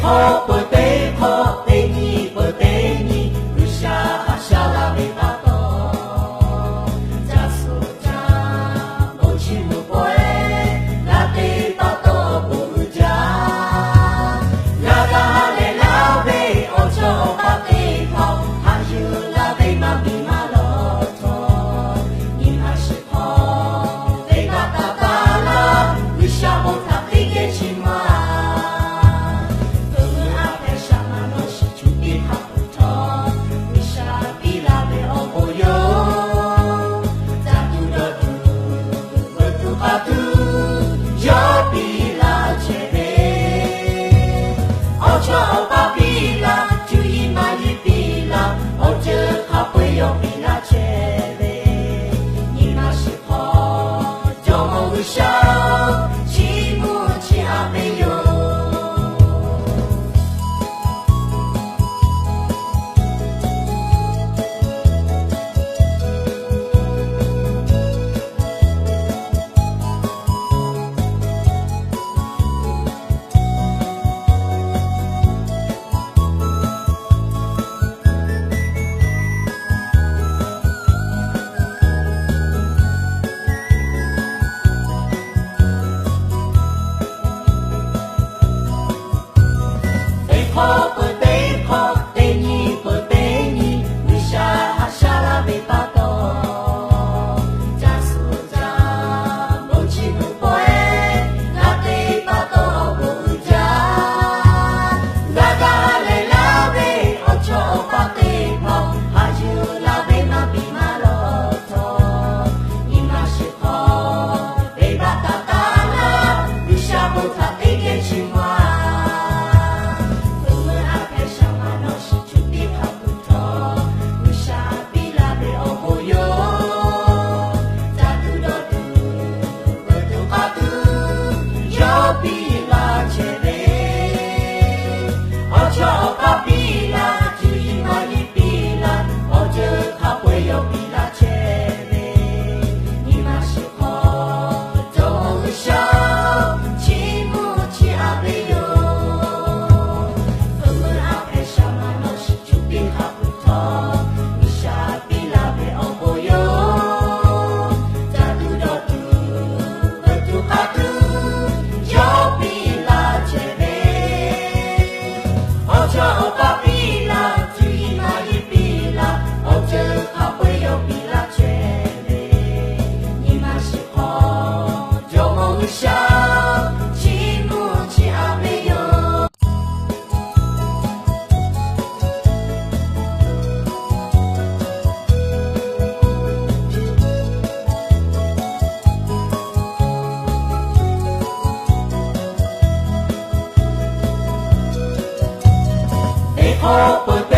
Hk'awꞈ peuˬ teˇ hk'awꞈ, teˇ nyi peuˬ teˇ nyi, G'uiˬsha haꞈ sha laˇ ve pa taw, caˇ suhˍ caˇ, bon chiˇ mvuh pawehˇ, g'a te pa taw bon uiˍ jaˇ. G'a ga ha lehˬ laˇ ve awˬ chawˇ awˬ paˇ teˇ hkawˇ, haꞈ yuˬ laˇ ve maˇ biˬ maˇ lawˬ htawˇ, nyi ma shiˍ hk'awꞈ venˇbaˆ taˍ taˍ laˇ, G'uiˬsha bon htaꞈ teˇ geh chi ma. Veuꞈ meuˇ aˉ hpehꞈ shaˍ ma nawˬ shiˍ cuˇ piˇ hk'a peuˬ htawˇ, G'uiˬsha piˇ laˇ ve awˬ bon yoˬ. Caˇ tuˬ dawˬ tuˬ, veuꞈ tuˬ k'aˇ tuˬ, yawˇ piˇ laˇ chehˇ ve. Awˬ chawˇ awˬ paˇ piˇ laˇ, cuˇ yiˍ maˇ yiˍ piˇ laˇ, awˬ ceuˬ hk'a peu-eˬ yawˇ piˇ laˇ chehˇ ve. Nyi ma shiˍ hk'awꞈ, Jawˇmawˇ G'uiˬsha, chiˇ mvuh chiˇ aꞈ ve yoˬ. Teˇ hk'awꞈ peuˬ teˇ hk'awꞈ, teˇ nyi peuˬ teˇ nyi, G'uiˬsha haꞈ sha laˇ ve pa taw, caˇ suhˍ caˇ, bon chiˇ mvuh pawehˇ, g'a te pa taw awˬ bon uiˍ jaˇ. G'a ga lehˬ laˇ ve awˬ chawˇ awˬ paˇ teˇ hkawˇ, haꞈ yuˬ laˇ ve maˇ biˬ maˇ lawˬ htawˇ, nyi ma shiˍ hk'awꞈ venˇbaˆ taˍ taˍ laˇ, G'uiˬsha bon htaꞈ teˇ geh chi ma. Veuꞈ meuˇ aˉ hpehꞈ shaˍ ma nawˬ shiˍ cuˇ piˇ hk'a peuˬ htawˇ, G'uiˬsha piˇ laˇ ve awˬ bon yoˬ. Caˇ tuˬ dawˬ tuˬ, veuꞈ tuˬ k'aˇ tuˬ, yawˇ piˇ laˇ chehˇ ve. Awˬ chawˇ awˬ paˇ piˇ laˇ, cuˇ yiˍ maˇ yiˍ piˇ laˇ, awˬ ceuˬ hk'a peu-eˬ yawˇ piˇ laˇ chehˇ ve. Nyi ma shiˍ hk'awꞈ, Jawˇmawˇ G'uiˬsha, chiˇ mvuh chiˇ aꞈ ve yoˬ. Veuꞈ meuˇ aˉ hpehꞈ shaˍ ma nawˬ shiˍ cuˇ piˇ hk'a peuˬ htawˇ, G'uiˬsha piˇ laˇ ve awˬ bon yoˬ. Caˇ tuˬ dawˬ tuˬ, veuꞈ tuˬ k'aˇ tuˬ, yawˇ piˇ laˇ chehˇ ve. Awˬ chawˇ awˬ paˇ piˇ laˇ, cuˇ yiˍ maˇ yiˍ piˇ laˇ, awˬ ceuˬ hk'a peu-eˬ yawˇ piˇ laˇ chehˇ ve. Nyi ma shiˍ hk'awꞈ, Jawˇmawˇ G'uiˬsha, chiˇ mvuh chiˇ aꞈ ve yoˬ. Teˇ hk'awꞈ peuˬ